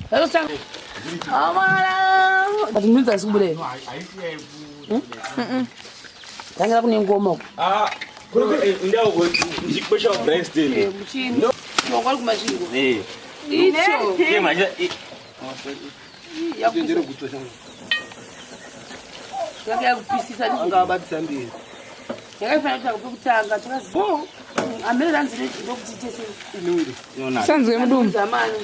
But nhunzi haisi kubuda here? Tangira kune ngoma uko. Ah, Muchini. Kwari kumasvingo. Icho. Yanga yakupisisa. Anga abatisa mbiri. Yakafanira kuti pekutanga takazi. Amene ranzi ndokuti tese. Sanzwe mudumbu. Zamani.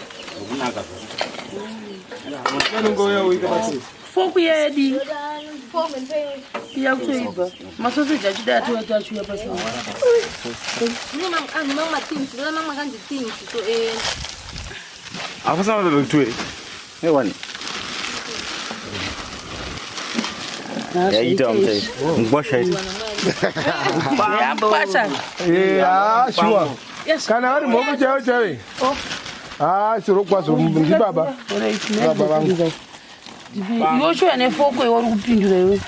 Anongouya uita batisa. Foku yedi. Yakutoibva. Masoseji achida atoita achiuya pasina. Afasana bebe Ewan. Yaita mtai. Mkwasha ita. Yakwasha. Eh, ah, sure. Kana vari mhofu chaivo chaivo. Ah, chiro kwazvo ndibaba. Baba vangu. Yoshua nefoko iwe uri kupindura iwe.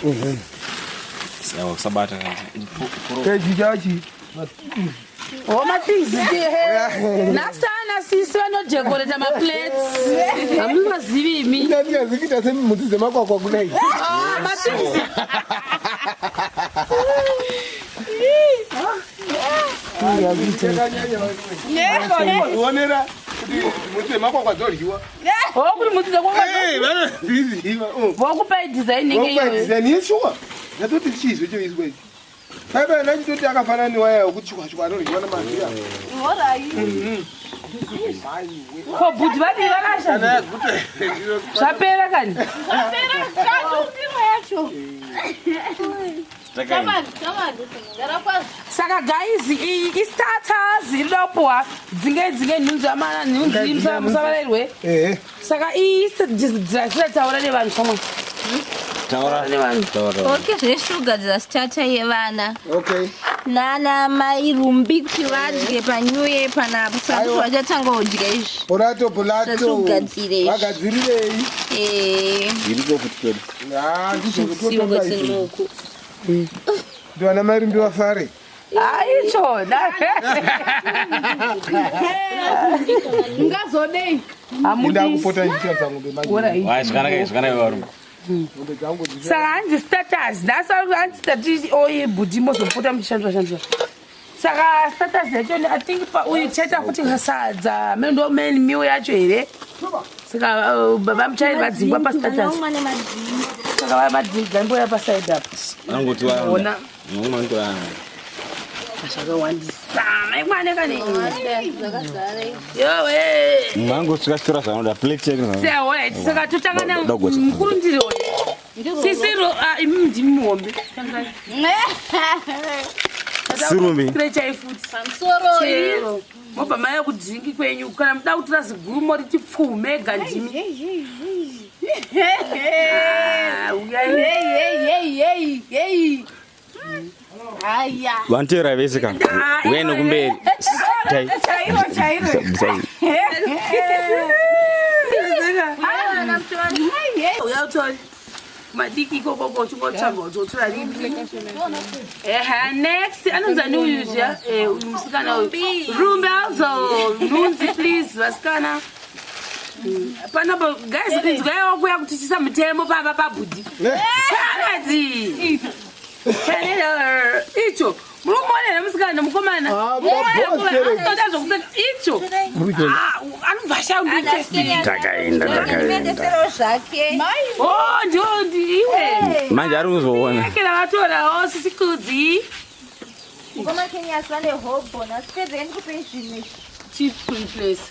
Sawa kusabata kanti. Kechi chachi. Oh, mathings nasana sisi vanodekoreta maplates hamuvazivi imi Ndandikaziita semimhuti dzemakwakwa kudai. Ah, mathings Onera kuti mhuti dzemakwakwa dzoryiwa. oh kuti mutsi Eh, vanozviziva. Oh. vokupai design inenge Vokupa iyoyo design yeshuwa. Ndatoti chii zvecho izwa ichi. Baba ndachitoti akafanana newaya wekuti chikwa chikwa anoryiwa nemaziya. Ko bhudhi vadii Kana vakasha yaguta. zvapera kani saka guys iyi istarters iri kupuwa dzinge dzinge nhunzi amana nhunzi musavarairwe Eh. saka iyi dzasira nevanhu pamwe Taura. nevanhu Taura. Okay, zveshuga dzastarter yevana Okay. nana mai rumbi kuti vadye panyuye panapo saka Aiwa. vachatanga kudya izvi Polato polato. Zvatogadzire izvi. Vagadzirirei. Eh, Iriko futi kwedu. Ah, ndizvo siungo kutotonga izvi. sinuku Ndivana mai rumbi vafare. aicho Ngazodei. Inda kupota ndichitarisa ng'ombe manje. Wai zvakanaka zvakanaka varungu. Ng'ombe dzangu dzicha- saka hanzi status nhasi hanzi tati oye bhudhi mozopota muchishandiswa shandiswa saka status yacho i think uyu chaita futi sadza mene ndo main meal yacho here saka baba muchairi vadzingwa pastatus Vanaumwa nemadzinga. saka vadzimboya pasaidi apa Anongoti Ona. Unongotora. zvakawandisa maimwane kane Zvakazara izvi. yowe Mango svika chitora zvanoda plate check. sealright saka totanga Dagocha. namukuru ndiri sisiro imi ndimi muhombe Sirumbi. krechai futi Pamusoro chero mobva maya kudhingi kwenyu kana muda kutora ziguru moriti pfume gandimi Ah, uyai. Haya. Vanteera vese kana. Ah, Uye nekumberi. Tai. Chairo, chairo. Bisai. Uya utore madiki ikokoko uchingotsvaga kuti wotora ripi ehe next anonzi ani uyu zviya Eh, uyu musikana uyu rumbi also nhunzi please vasikana panapo guys inzwaiwo kuya kutichisa mutemo pava pabhudhi paradzi icho muri kumuona here musikana mukomana Ah, boss here. anotoda zvokupfeka icho Ah, anobva shaundike Takaenda takaenda. Ndendesero zvake. o ndio iwe Manje ari kuzoona. kera vatorawo sisikudzi Ngoma Kenyasi vane hobho. Nhasi pedzei ndikupei zvimwe. chief place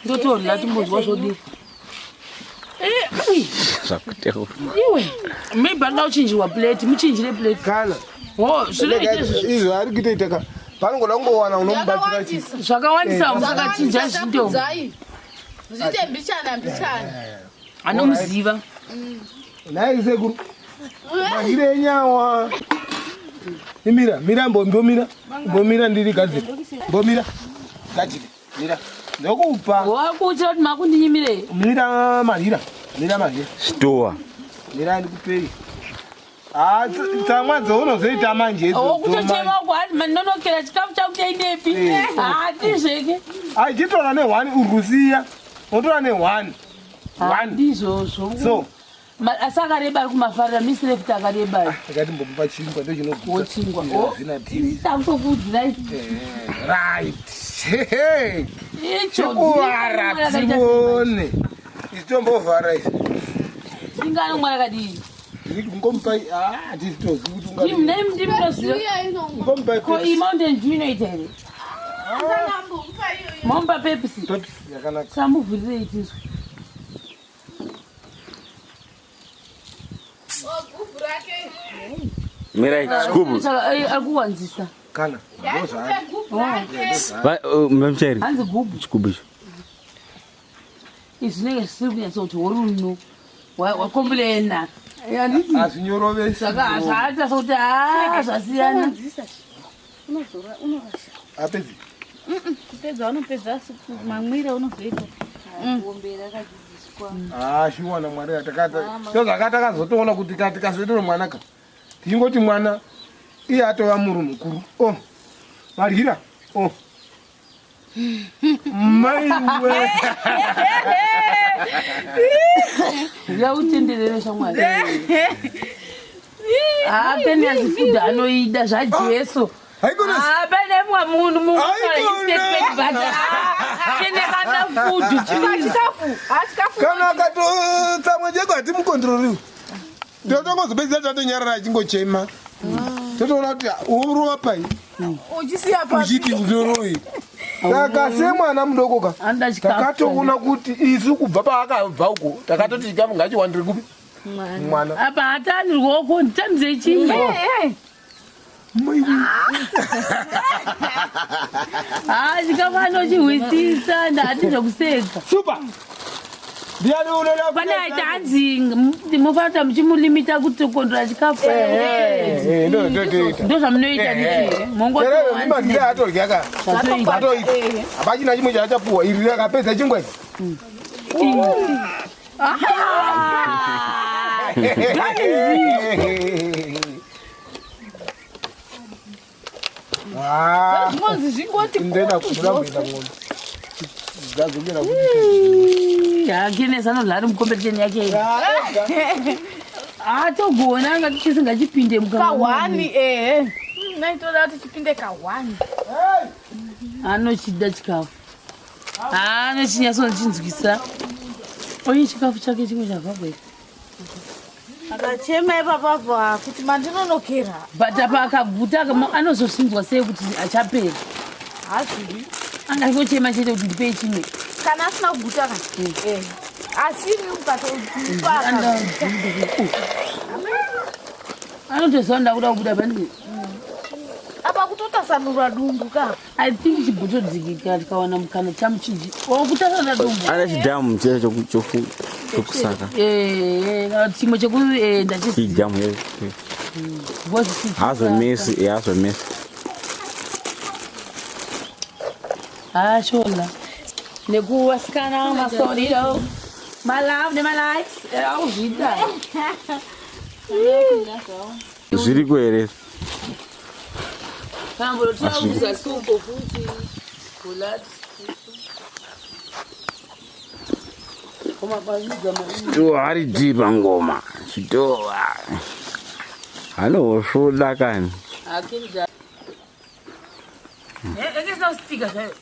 ndotorya timbozwa zvodii Zvakuteura. iwe maybe anoda kuchinjirwa plate muchinjire plate Kana. o zvinoita izvi Izvo ari kutoita ka. Panongoda kungowana unomubatsira chii. zvakawandisa musakachinja zvindo Zviite mbichana mbichana. anomuziva Nhai sekuru. Mahire enyawa. Imira, mira mbomira. Mbomira ndiri gadzire. Mbomira. Gadzire. Mira. Ndokupa. wakuchira kuti makundinyimirei Mira mahira. Mira mahira. Store. Mira ndikupei. Ah, tsamwa dzaunozoita manje idzodzo manje. wokutochema uko mandinonokera chikafu changu chaindepi hatizveke Achitora nehwani uri kusiya. Unotora nehwani. One. Ndizvozvo. So. Asi akareba ari kumafarira misileft akareba. Tikatimbomupa chingwa ndochinogutsa. Wochingwa. Zvina tiri. Takutokuudzirai. Right. Hey. Icho. Chikuvara tione. Ichitombovhara izvi. Ingano mwana kadii. Ngomupa ah hatizitozivi kuti unga. Ndimnoziva. Ngomupa Ko iyi Mountain Dew inoita here? Momba Pepsi. Pepsi yakanaka. Samuvhurirei tizwe. Mirai chigubu. Saka ari kuwanzisa. Kana. Ndozvaari. Mamuchairi. Hanzi gubu. Chigubu icho. Izvi zvinenge zvisiri kunyatsa kuti horuno. Wakomburena. Handiti. Hazvinyorovesi. Saka zvaata sokuti haa zvasiyana. Apedzi. Kupedza unopedza asi mamwire unozoita. Ah, shuwa namwari atakata. Ndozvaka takazotoona kuti tikazoitira mwana ka. Tichingoti mwana iye atova muru mukuru. Oh. Varyira. Oh. Maiwe. Ziya utenderere shamwari. Haa peni azifuda anoida zvaJesu. Haikona. Ah, pane mumwe munhu Haikona. mumwe fudu please. Kana akatotsamwa cheko hatimukontroriwi. Ndotongozopedzisa tatonyarara achingochema. Totoona kuti urova pai. Uchisiya pa. Uchiti ndoroi. Saka semwana mudoko ka. Anoda chikafu. Takatoona kuti isu kubva paakabva uko takatoti chikafu ngachiwandire kupi mwana. Apa hatani ruoko nditambidze chimwe. Haa chikafu anochihwisisa ndati zvekuseka. Super. Ndiani unoda Pane aita hanzi mufanira kuita muchimulimita kuti kondora chikafu. ndotoita. Ndozvamunoita nditi Mongoti atorya ka. Zvatoita. Atoita. Hapachina chimwe chaachapuwa iri akapedza chingwa ichi. Ah. Zvinonzi zvingoti Ndoenda kuda kuenda ng'ombe. Dzadzokera kuti. Hakenesa anodya ari mukompetisheni yake. Atogona anga chisingachipinde mukanwa. kahwani ehe. Naitoda kuti chipinde kahwani. Anochida chikafu. Anochinyatsochinzwisa. Oye chikafu chake chimwe chabva here? Akachema ipapapo kuti mandinonokera. But apa akaguta anozosinzwa sei kuti achapera? Hazvivi. Anga achikochema chete kuti ndipei chimwe. Kana asina kuguta ka. Eh. Asi imi mukatopa. Anotoziva ndakuda kubuda pandii. Apa kutotasanura dumbu ka. I think chibhutodzikika tikawana mukana chamuchiji. Okutasana dumbu. Ana chidhamu chiya chokusaka. Eh, kana kuti chimwe cheku ndachisi. Chidhamu. Hazomesi, hazomesi. Ah, shola. Nekuvasikana masoriro. My love nema likes. Auzvida. Zviriko here? Kambo toauza suko futi. Kulati. Koma baziga mari. Chitowa ari dhipa ngoma. Chitowa. Anosvoda kani. Akenda. Eh, ekisina kustika zvayo.